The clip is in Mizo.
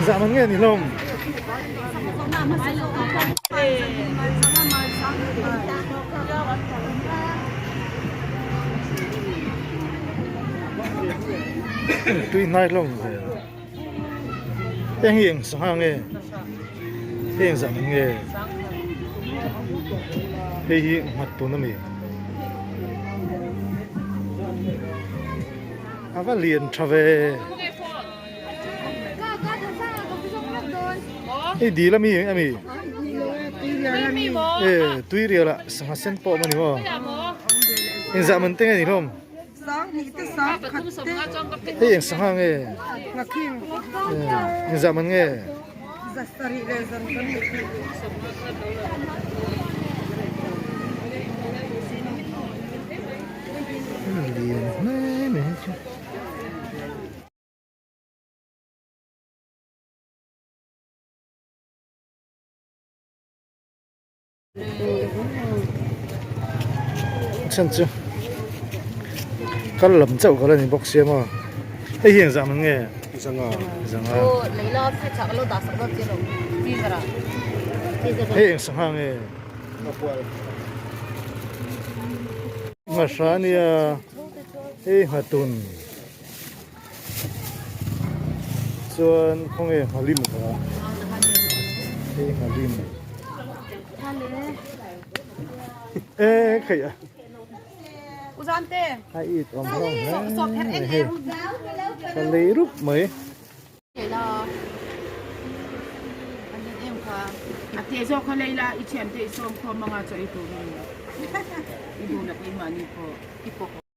Engzah man nge ni hlawm? Tui hnai hlawm ve. Heng hi eng sangha nge? Hei engzah man nge? Hei hi nghat tun a mi? A va lian tha ve. Hei dil a mi a mi? E tui rial ah sangha sen pawh a awm a ni maw? Engzah man te nge ni hlawm? Hei eng sangha nge? Engzah man nge? Lian hle mai hi chu. Chhan chu kal lam chauh kal a ni bawk sia maw hei hi engzah man nge zanga zanga hei eng sangha nge ngahra ania hei nghatun Chuan khawnge nghalim a kha hei nghalim e kheih a a it awm hlawm hle mai hei ka lei rup mai. A te zawk kha lei la i thiante i sawm khawm anga chaw ei tur i duh na keimahni pawh i pawh.